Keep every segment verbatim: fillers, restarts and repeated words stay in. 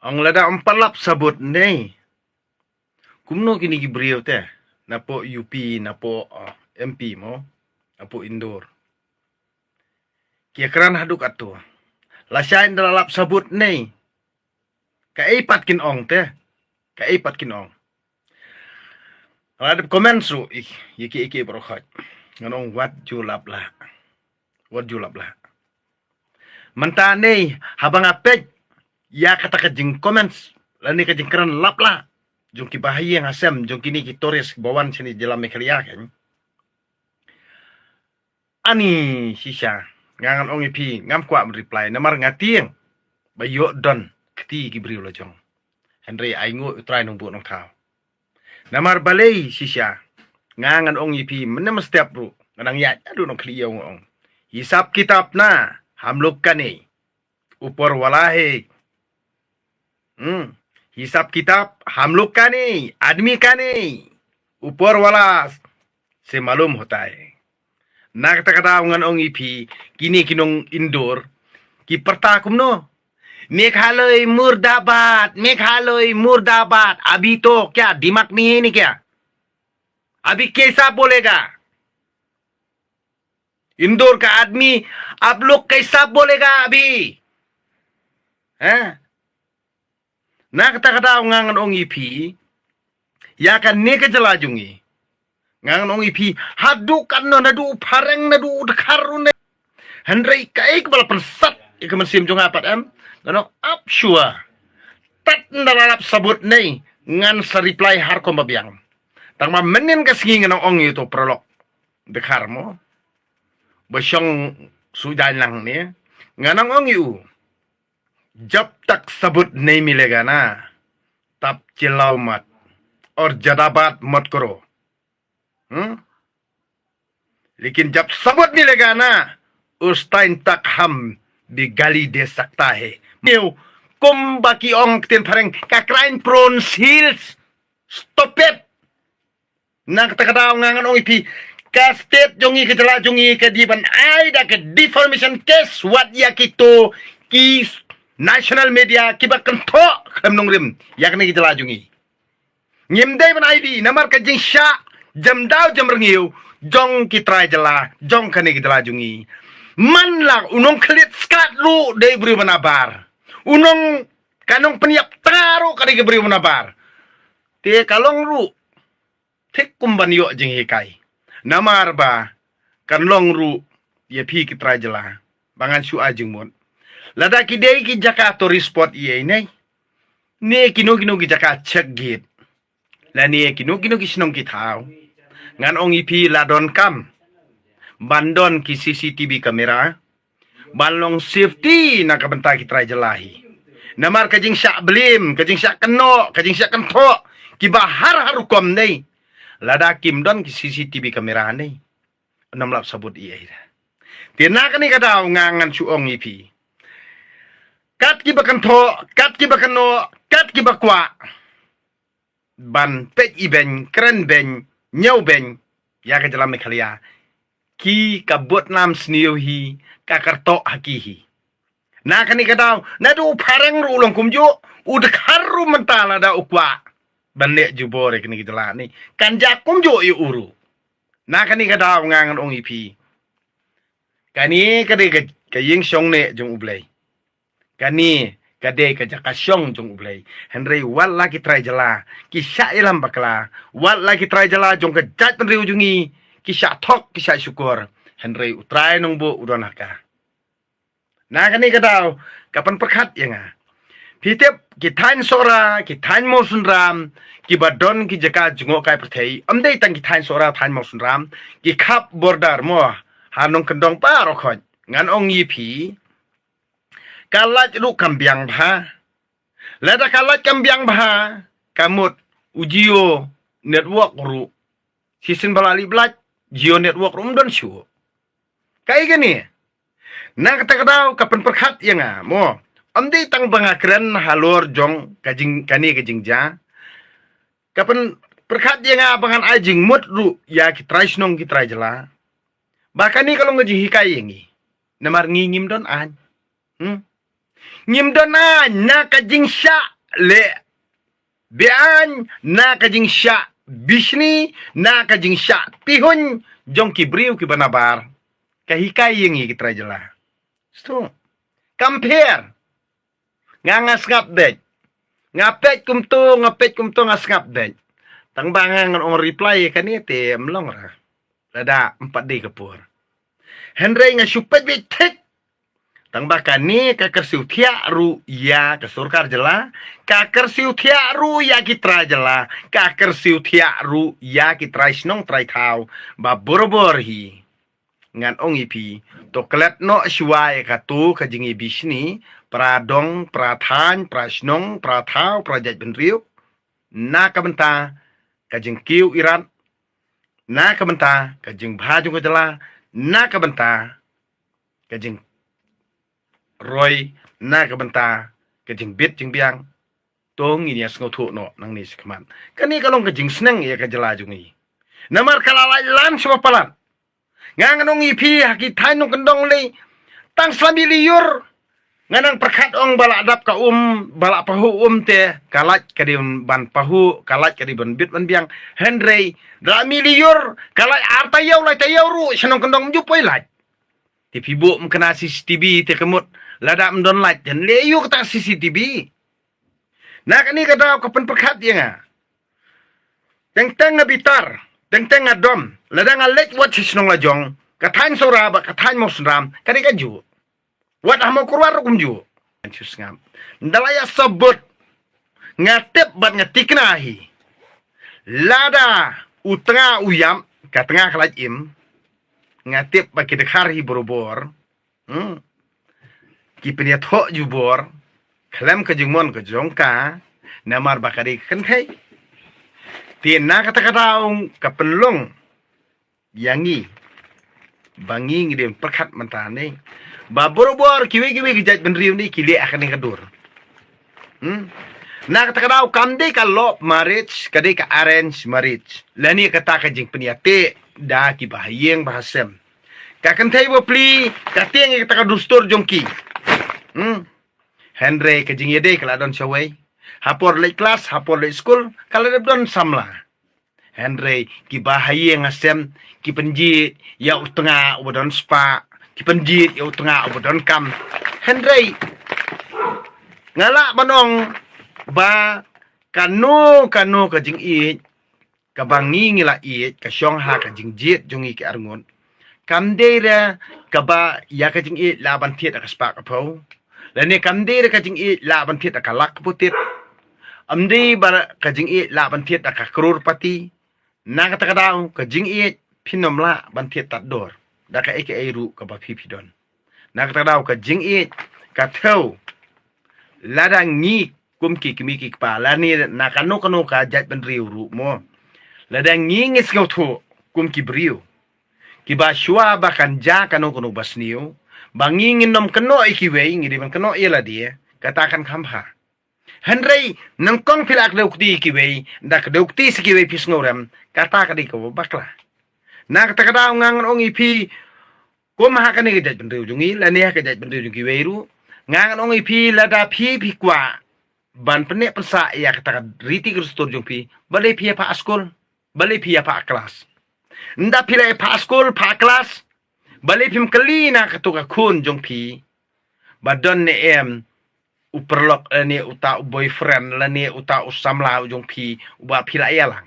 Ong lada ym pat lap sabut ne. Kumno kini ki briew te. Napoh U P, napoh, ah, M P mo. Napoh Indore. Ki kren haduh katto. Lashai ynda la lap sabut ne. Kaei pat kin ong te. Kaei pat kin ong. Lada comment shuh ïa ki, ïa ki baroh khoit. Ngan ong wat ju lap lah. Wat ju lap lah. Mynta ne, haba nga peit ïa kata ka jingcomment, lane ka jingkren lap lah jong ki bahaïing hasem, jong kine ki tourist ba wan shane jylla Meghalaya kan. Ani shisha, nga ngan ong ïa phi, ngam kwah ban reply, namar nga tieng ba ïoh don kti ki briew la jong. Hynrei ai nguh U Trai Nongbuh Nongthaw. Namar balei shisha, nga ngan ong ïa phi, mynne mynstep ruh nga dang ïaid haduh nongkhlieh ïa u, nga ong, hisab kitab na hum log ka nahi, upar wala hai. Hmm. Hisab kitab hum log ka nahi, aadmi ka nahi, upar wala se malum hota hai. Na kata ka daw ngan ong ïa phi, kine ki nong Indore ki pyrta kumno? Meghalaya murdabad, Meghalaya murdabad. Abhi to kya dimak nahi hai ne kya? Abhi kaisa bolega? Indore ka aadmi aap log kaisa bolega abhi? Hain? Na kata ka daw nga ngan ong ïa phi, ïa kane ka jylla jong ngi, nga ngan ong ïa phi, haduh katno, naduh phareng, naduh dkhar ruh ne. Hynrei kaei kaba la pynsat ïa ka mynsiem jong nga pat em, ngan ong ap shuwa. Tad ynda la lap sabut ne, ngan sa reply har kumba biang. Tangba mynnin ka sngi ngan ong ïa uto u paralok dkhar mo, ba shong shu jaiñ lang ne, ngan ong ïa u, jab tak sabut nahi milega na, tab chillao mat aur zyada baat mat karo. Hmm? Lekin jab sabut milega na, us time tak hum bhi gali de sakta hai. Neu, kumba ki ong ktien phareng, ka crime prone hills. Stop it. Na kata ka daw nga ngan ong ïa phi, ka state jong ngi, ka jylla jong ngi ka dei ban ai da ka defamation case wat ïa kito ki national media kiba kynthoh khlem nongrim ïa kane ka jylla jong ngi. Ngim dei ban ai bih namar ka jingshah jemdaw jemrngiew jong ki trai jylla jong kane ka jylla jong ngi. Man la u nongkhlieh skat ruh dei briew ba nabar. U nong, ka nongpynïap tnga ruh ka dei ka briew ba nabar. Te ka long ruh thik kum ban ïoh jinghikai. Namar ba kan long ruh ïa phi ki trai jylla ba ngan shu ai jingmut. Lada ki dei ki jaka tourist spot ïa ine, ne kino kino ki jaka check gate, lane kino kino ki shnong ki thaw, ngan ong ïa phi la donkam ban don ki C C T V camera ban long safety na ka bynta ki trai jylla hi. Namar ka jingshah blame, ka jingshah kynnoh, ka jingshah kynthoh kiba har har rukom ne, lada kim don ki C C T V camera ne, ym lap sabut ei ei. Te na kane ka daw nga ngan shu ong ïa phi, kat kiba kynthoh, kat kiba kynnoh, kat kiba kwah ban peit ibeiñ, kren beiñ, ñiew beiñ ïa ka jylla Meghalaya, ki ka bud nam sniew hi, ka kyrtoh ha ki hi. Na kane ka daw, naduh u phareng ruh u long kumjuh, u dkhar ruh mynta lada u kwah ban leh jubor ïa kane ka jylla ne, kan jah kumjuh ïa u ruh. Na kane ka daw nga ngan ong ïa phi, kane ka dei ka, ka ïing shong ne jong U Blei. Kane ka dei ka jaka shong jong U Blei. Hynrei wat la ki trai jylla ki shah ïalam bakla, wat la ki trai jylla jong ka jaitbynriew jong ngi ki shah thok, ki shah shukor, hynrei U Trai Nongbuh u don ha ka. Na kane ka daw, ka pynpyrkhat ïa nga. Phi tip, ki thaiñ Sohra, ki thaiñ Mawsynram, kiba don ki jaka jngohkai pyrthei, ym dei tang ki thaiñ Sohra, thaiñ Mawsynram, ki khap border mo ha nongkyndong baroh khoit. Ngan ong ïa phi, ka light ruh kam biang bha. Lada ka light kam biang bha, ka mut u Jio network ruh, shisien ba la lip light, Jio network ruh ym don shuh. Kaei kane? Na kata ka daw ka pynpyrkhat ïa nga mo, ym dei tang ba nga kren halor jong ka jing, kane ka jingjia. Ka pynpyrkhat ïa nga ba ngan ai jingmut ruh ïa ki trai shnong, ki trai jylla, ba kane ka long ka jinghikai ïa ngi. Namar ngi ngim don aiñ. Hmm? Ngim don aiñ na ka jingshah leh be-aiñ, na ka jingshah bishni, na ka jingshah pihuiñ jong ki briew kiba nabar. Ka hikai ïa ngi ki trai jylla. Stu. Kam pher. Nga nga sngap beit. Nga peit kumto, nga peit kumto, nga sngap beit. Tang ba nga ngan ong reply ïa kane te ym long ra. Lada ym pat dei ka por. Hynrei nga shu peit beit thik. Tang ba kane ka kyrsiew thiah ruh ïa ka sorkar jylla, ka kyrsiew thiah ruh ïa ki trai jylla, ka kyrsiew thiah ruh ïa ki trai shnong trai thaw ba borabor hi. Ngan ong ïa phi, to klet noh shuwa ïa kato ka jingïabishni, para dong, para thaiñ, para shnong, para thaw, para jaitbynriew, na ka bynta ka jingkiew irat, na ka bynta ka jingbha jong ka jylla, na ka bynta ka jingroi, na ka bynta ka jingbit jingbiang. To ngin ïa sngewthuh noh nangne shakhmat. Kane ka long ka jingsneng ïa ka jylla jong ngi. Namar ka la lait lan shuwa palat. Nga ngan ong ïa phi ha ki thaiñ nongkyndong lei, tang sla mihlei ïur. Nga nang pyrkhat ong ba la dap ka um, ba la pahuh um te, ka lait ka dei ban pahuh, ka lait ka dei ban bit ban biang. Hynrei da la mihlei ïur, ka lait ar taïew lai taïew ruh sha nongkyndong ym ju poi lait. Te phi buh ym kena C C T V te ka mut, lada ym don lait te leh ïa u kata C C T V. Na kane ka daw ka pynpyrkhat ïa nga. Teng teng nga bitar, teng teng nga dom, lada nga leit wat sha shnong lajong, ka thaiñ Sohra bad ka thaiñ Mawsynram, ka dei kajuh. Wat ha Mawkyrwat ruh kumjuh. Ngan shu sngap. Ynda la ïa sabut, nga tip bad nga tikna hi. Lada u tnga u ïap, ka tnga ka lait im. Nga tip ba ki dkhar hi borabor. Hmm. Ki pynïathoh jubor khlem ka jingmon ka jong ka, namar ba ka dei ka kynthei. Te na kata ka daw ka pynlong ïa ngi ba ngi ngi dei pyrkhat mynta ne ba borabor kiwei kiwei ki jaitbynriew ne ki leh ha kane ka dur. Hmm. Na kata ka daw kam dei ka love marriage, ka dei ka arrange marriage. Lane kata ka jingpynïateh da kiba ha ïing ba ha sem. Ka kynthei ba pli ka tieng ïa kata ka dustur jong ki. Hmm. Hynrei ka jingïadei ka la don shawei. Ha por leit klas, ha por leit skul, ka la dep don samla. Hynrei kiba ha ïing ha sem ki pynjied ïa u tnga uba don spah, ki pynjied ïa u tnga uba don kam. Hynrei nga lah ban ong ba kano kano ka jingïeit kaba ngi ngi la ïeit ka shong ha ka jingjied jong ngi ki arngut. Kam dei re kaba ïa ka jingïeit lah ban thied da ka spah ka phew. Lane kam dei re ka jingïeit lah ban thied da ka lak ka putit. Ym dei ba ka jingïeit lah ban thied da ka krurpati. Na kata ka daw ka jingïeit phin ym lah ban thied tad dor da kaei kaei ruh kaba phi phi don. Na kata ka daw ka jingïeit ka thew lada ngi kum ki kmie ki kpa lane na kano kano ka jaitbynriew ruh mo. Lada ngi ngi sngewthuh kum ki briew kiba shuwa ba kan jia kano kano ba sniew ba ngi ngin ym kynnoh ïa kiwei, ngi dei ban kynnoh ïa lade, kata kan kham bha. Hynrei nyngkong phi la kdew kti ïa kiwei, da kdew kti sa kiwei phi sngewrem, kata ka dei kaba bakla. Na kata ka daw nga ngan ong ïa phi, kum ha kane ka jaitbynriew jong ngi lane ha ka jaitbynriew jong kiwei ruh, nga ngan ong ïa phi lada phi phi kwah ban pynneh pynsah ïa kata ka riti ka dustur jong phi, balei phi ïa phah skul, balei phi ïa phah klas. Ynda phi la ïa phah skul, phah klas, balei phim kylli na kato ka khun jong phi ba don ne em u paralok lane uta u boyfriend lane uta u samla u jong phi uba phi la ïalang.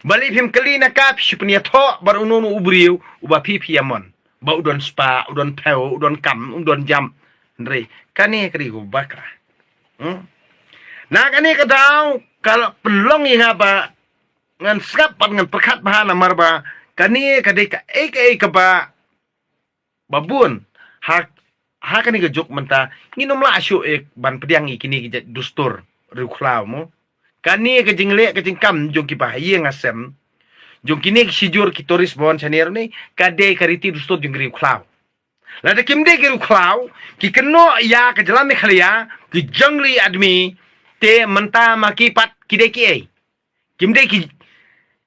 Balei phim kylli na ka phi shu pynïathoh bad uno uno u briew uba phi phi ïamon ba u don spah, u don phew, u don kam, u don jam. Hynrei kane ka dei kaba bakla. Hmm? Na kane ka daw ka la pynlong ïa nga ba ngan sngap bad ngan pyrkhat bha namar ba kane ka dei kaei kaei kaba ba bun ha ha kane ka juk mynta ngin ym lah shuh eh ban pdiang ïa kine ki jait dustur riewkhlaw mo. Kane ka jingleh ka jingkam jong kiba ha ïing ha sem jong kine ki shijur ki tourist ba wan shane ne ka dei ka riti dustur jong ki riewkhlaw. Lada kim dei ki riewkhlaw ki kynnoh ïa ka jylla Meghalaya ki jungli admi te mynta ma ki pat ki dei kiei. Kim dei ki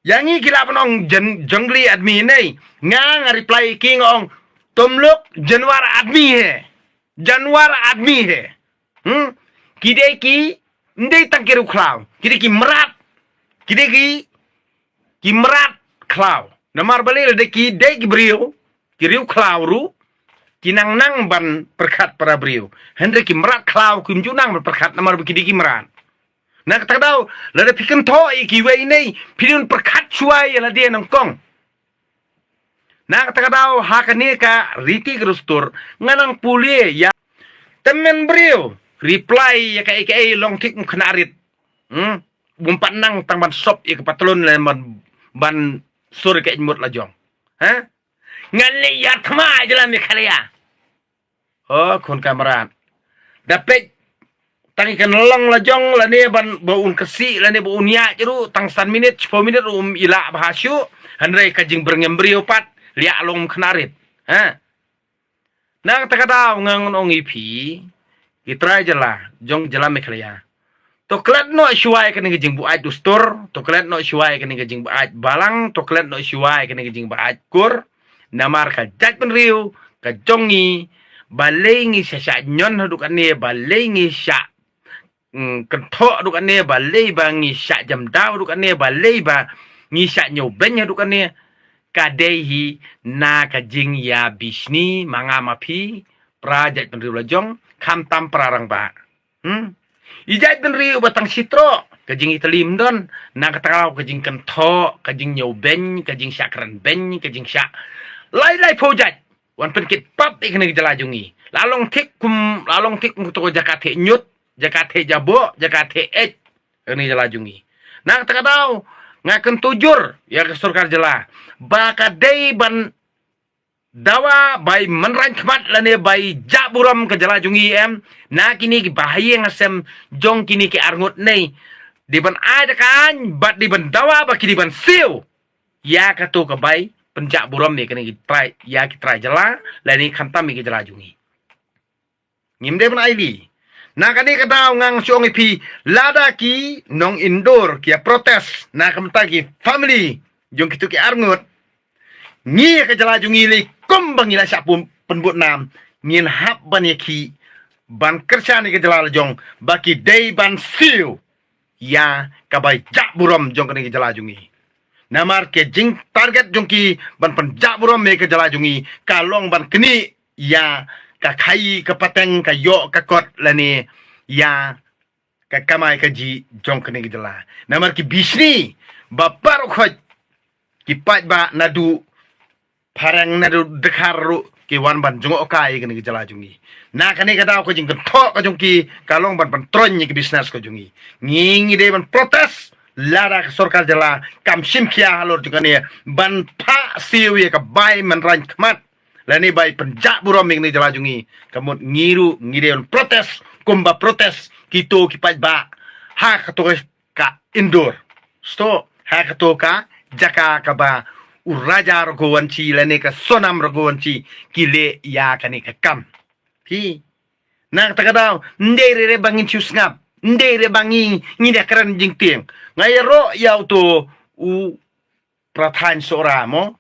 ïa ngi ki lah ban ong jungli admi ne. Nga nga reply ki nga ong tum lok januar admi he. Januar admi he. Hmm? Ki dei ki, ndei tang ki riewkhlaw. Ki dei ki mrad. Ki dei ki, ki mrad khlaw. Namar balei lada ki dei ki briew, ki riewkhlaw ruh, ki nang nang ban pyrkhat para briew. Hynrei ki mrad khlaw kim ju nang ban pyrkhat namar ba ki dei ki mrad. Na kata ka daw, lada phi kynthoh ïa kiwei nei, phi dei ban pyrkhat shuwa ïa lade nyngkong. Na kata ka daw ha kane ka riti ka dustur, nga nang pule ïa. Tymmen briew, reply ïa kaei kaei long thik, um khynnah rit. Hmm? Bym pat nang tang ban sop ïa ka patlun lane ban, ban sur ïa ka eit mut la jong. Ha? Ngan leh ïa thma ïa la Meghalaya. Oh, khun kamrat. Da peit tang ïa ka nyllong la jong lane ban ba un kyrsiew lane ba un ïaid ruh tang san minit, shiphew minit ruh um ïaleh bha shuh. Hynrei ka jingbyrngem briew pat, leh long khynnah rit. Ha. Na kata ka daw nga ngan ong ïa phi, ki trai jylla jong jylla Meghalaya. To klet noh shuwa ïa kane ka jingbuaid dustur, to klet noh shuwa ïa kane ka jingbuaid balang, to klet noh shuwa ïa kane ka jingbuaid kur. Namar ka jaitbynriew ka jong ngi, balei ngi shah shah ñion haduh kane, balei ngi shah, mm, kynthoh haduh kane, balei ba ngi shah jemdaw haduh kane, balei ba ngi shah ñiewbeiñ haduh kane. Ka dei hi na ka jingïabishni ma nga ma phi, para jaitbynriew la jong, khamtam para rangbah. Hmm? I jaitbynriew ba tang shi troh, ka jingïatylli ym don, na kata ka daw ka jingkynthoh, ka jingñiewbeiñ, ka jingshah kren beiñ, ka jingshah. Lai lai phew jait, wan pynkit pap ïa kane ka jylla jong ngi. La long thik kum, la long thik kum to ka jaka theh ñiut, jaka theh jaboh, jaka theh eit. Kane ka jylla jong ngi. Na kata ka daw, nga kyntu jur, ïa ka sorkar jylla. Ba ka dei ban dawa bai mynraiñ khmat lane bai jah burom ka jylla jong ngi em, na kine ki bahaïing hasem jong kine ki arngut nei. Dei ban ai da ka aiñ, bad dei ban dawa ba ki dei ban siew. Ïa kato ka bai pynjah burom ïa kane ki trai, ïa ki trai jylla, lane khamtam ïa ki jylla jong ngi. Ngim dei ban aili. Na kane ka daw nga shu ong ïa phi, lada ki nong Indore ki ïa protest, na ka bynta ki family jong kito ki arngut. Ngi ka jylla jong ngi lei kum ba ngi la shah pyn-, pynbud nam, ngin hap ban ïa ki ban kyrshan ïa ka jylla la jong, ba ki dei ban siew ïa ka bai jah burom jong kane ka jylla jong ngi. Namar ka jing target jong ki ban pynjah burom ïa ka jylla jong ngi, ka long ban knieh ïa ka khaïi ka pateng, ka ïoh ka kot lane ïa ka kamai kajih jong kane ka jylla. Namar ki bishni ba baroh khoit ki paidbah naduh phareng naduh dkhar ruh ki wan ban jngohkai ïa kane ka jylla jong ngi. Na kane ka daw ka jingkynthoh ka jong ki ka long ban pyntroiñ ïa ka business ka jong ngi. Ngi ngi dei ban protest lada ka sorkar jylla kam shim khia halor jong kane ban phah siew ïa ka bai mynraiñ khmat lane bai pynjah burom ïa kane ka jylla jong ngi. Ka mut ngi ruh ngi dei ban protest kumba protest kito ki paidbah ha kato ka Indore. Sdang ha kato ka jaka kaba u Raja Raghuvanshi lane ka Sonam Raghuvanshi ki leh ïa kane ka kam. Phi. Na kata ka daw, ym dei re re ba ngin shu sngap, ym dei re ba ngi, ngi da kren jingtieng. Nga ïaroh ïa uto u Pradhan Sohra mo,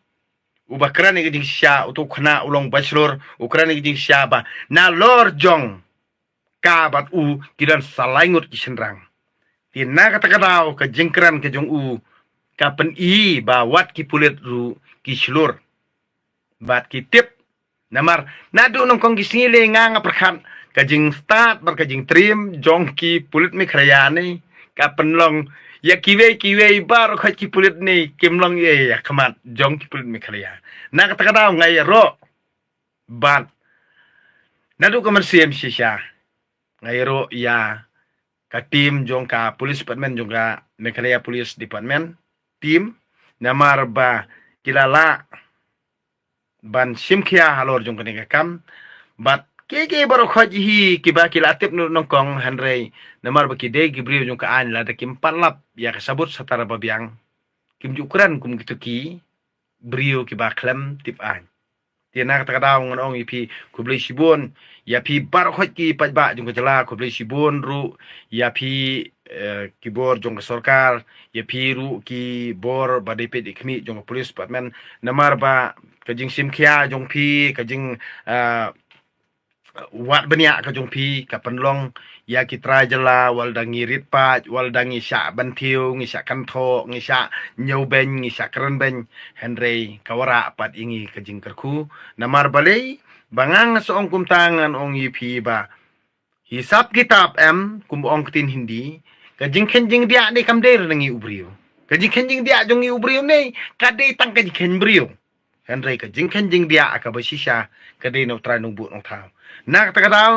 uba kren ïa ka jingshisha, uto u khynnah u long bachelor, u kren ïa ka jingshisha ba nalor jong ka bad u ki don sa lai ngut ki shynrang. Te na kata ka daw ka jingkren ka jong u ka pyni ba wat ki pulit ruh ki shlur bad ki tip. Namar naduh nyngkong ki sngi lei nga nga pyrkhat ka jingstad bad ka jingtriem jong ki pulit Meghalaya ne ka pynlong ïa kiwei kiwei baroh khoit ki pulit ne kim long ïa ïa khmat jong ki pulit Meghalaya. Na kata ka daw nga ïaroh bad naduh ka mynsiem shisha nga ïaroh ïa ka team jong ka police department jong ka Meghalaya Police Department team namar ba ki la lah ban shim khia halor jong kane ka kam bad ki ki baroh khoit hi kiba ki la tip naduh nyngkong hynrei namar ba ki dei ki briew jong ka aiñ lada kim pat lap ïa ka sabut satar ba biang kim ju kren kum kito ki briew kiba khlem tip aiñ. Te na kata ka daw ngan ong ïa phi khublei shibun ïa phi baroh khoit ki paidbah jong ka jylla, khublei shibun ruh ïa phi, eh, ki bor jong ka sorkar, ïa phi ruh ki bor ba dei peit dei khmih jong ka police department namar ba ka jingshim khia jong phi ka jing, eh, wat bniah ka jong phi ka pynlong ïa ki trai jylla, wat la ngi rit paid, wat la ngi shah ban thiew, ngi shah kynthoh, ngi shah ñiew beiñ, ngi shah kren beiñ, hynrei ka wanrah pat ïa ngi ka jingkyrkhu. Namar balei? Ba nga nga sa ong kumta, ngan ong ïa phi ba hisab kitab em, kum ba ong ktien Hindi, ka jingkheiñ jingdiah ne kam dei na ngi u briew. Ka jingkheiñ jingdiah jong ngi u briew ne ka dei tang ka jingkheiñ briew. Hynrei ka jingkheiñ jingdiah kaba shisha ka dei na u Trai Nongbuh Nongthaw. Na kata ka daw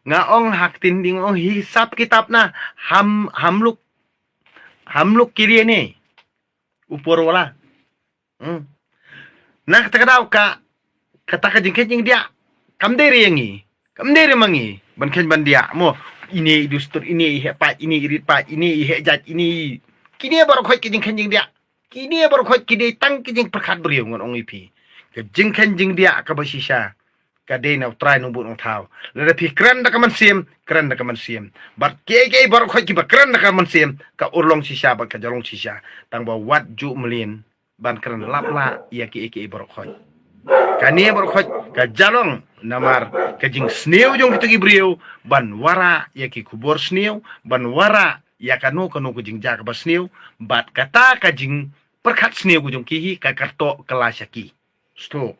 nga ong ha ktien Hindi, nga ong hisab kitab na ham, ham luk, ham luk kiri ne. Upor wala. Hmm. Na kata ka daw ka, kata ka jingkheiñ jingdiah kam dei re ïa ngi, kam dei re ma ngi ban kheiñ ban diah mo. Ine i dustur, ine i heh paid, ine i rit paid, ine i heh jait, ine i, kine baroh khoit ki jingkheiñ jingdiah. Kine baroh khoit ki dei tang ki jingpyrkhat briew, ngan ong ïa phi. Ka jingkheiñ jingdiah kaba shisha ka dei na u Trai Nongbuh Nongthaw. Lada phi kren da ka mynsiem, kren da ka mynsiem. Bad kiei kiei baroh khoit kiba kren da ka mynsiem, ka urlong shisha bad ka jrong shisha. Tang ba wat ju mlien ban kren lap lah ïa kiei kiei baroh khoit. Kane baroh khoit ka jrong namar ka jingsniew jong kito ki briew ban wanrah ïa ki khubor sniew, ban wanrah ïa kano kano ka jingjia kaba sniew, bad kata ka jingpyrkhat sniew ka jong ki hi ka kyrtoh kylla sha ki. Stok.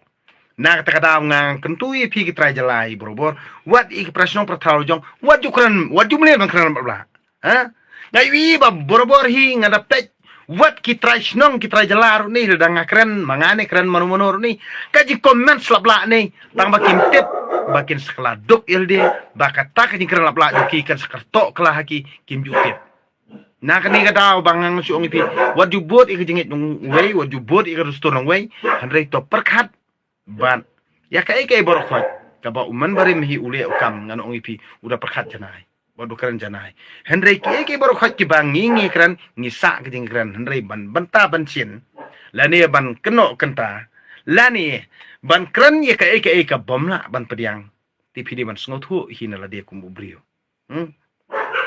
Na kata ka daw nga kyntu ïa phi ki trai jylla hi barabor, wat ïa ki para shnong para thaw jong, wat ju kren, wat ju mlien ban kren lap lah. Ha? Nga ïohi ba barabor hi nga da peit wat ki trai shnong ki trai jylla ruh ne, lada nga kren, ma nga ne kren mano mano ruh ne, ka jingcomment slap lah ne, tang ba kim tip ba kin sa kylla duk ïalade, ba kata ka jingkren lap lah jong ki kan sa kyrtoh kylla ha ki, kim ju tip. Na kane ka daw ba nga shu ong ïa phi, wat ju bud ïa ka jingngeit nongwei, wat ju bud ïa ka dustur nongwei, hynrei to pyrkhat bad ïa kaei kaei baroh khoit kaba u mynbarim hi u leh u kam, ngan ong ïa phi, u da pyrkhat janai bad u kren janai. Hynrei kiei kiei baroh khoit kiba ngi ngi kren, ngi sah ka jingkren, hynrei ban bynta ban shin lane ban kynnoh kynta lane ban kren ïa kaei kaei ka bym lah ban pdiang, te phi dei ban sngewthuh hi na lade kum u briew. Hmm.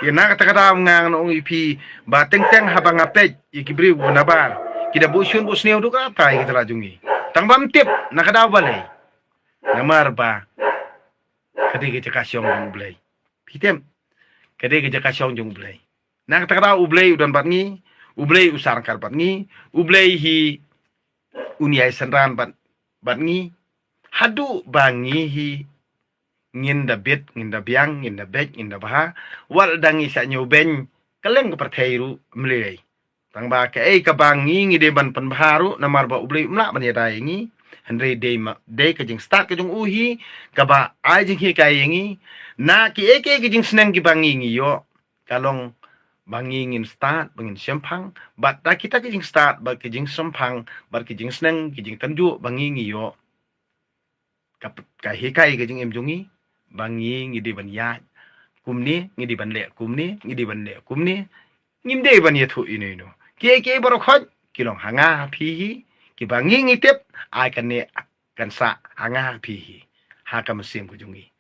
Ïa na kata ka daw nga ngan ong ïa phi ba teng teng haba nga peit ïa ki briew ba nabar, ki da buh shun buh sniew duk rata ïa ka jylla jong ngi. Tang bym tip na ka daw balei. Namar ba ka dei ka jaka shong jong U Blei. Phi tip, ka dei ka jaka shong jong U Blei. Na kata ka daw U Blei u don bad ngi, U Blei u sah ryngkat bad ngi, U Blei hi un ïai synran bad, bad ngi. Haduh ba ngi hi ngin da bit, ngin da biang, ngin da beit, ngin da bha, wat la dang ngi shah ñiew beiñ kylleng ka pyrthei ruh ym lei. Tang ba kaei kaba ngi ngi dei ban pynbha ruh namar ba U Blei um lah ban ïada ïa ngi. Hynrei dei ma, dei ka jingstad ka jong u hi kaba ai jinghikai ïa ngi. Na kiei kiei ki jingsneng kiba ngi ngi ïoh, ka long ba ngi ngin stad, ba ngin shemphang bad da kita ki jingstad bad ki jingshemphang bad ki jingsneng, ki jingtynjuh ba ngi ngi ïoh, ka, ka hikai ka jingim jong ngi ba ngi ngi dei ban ïaid kumne, ngi dei ban leh kumne, ngi dei ban leh kumne. Ngim dei ban ïathuh ino ino. Kiei kiei baroh khoit ki long ha nga ha phi hi. Kiba ngi ngi tip, ai kane kan sah ha nga ha phi hi, ha ka mynsiem ka jong ngi.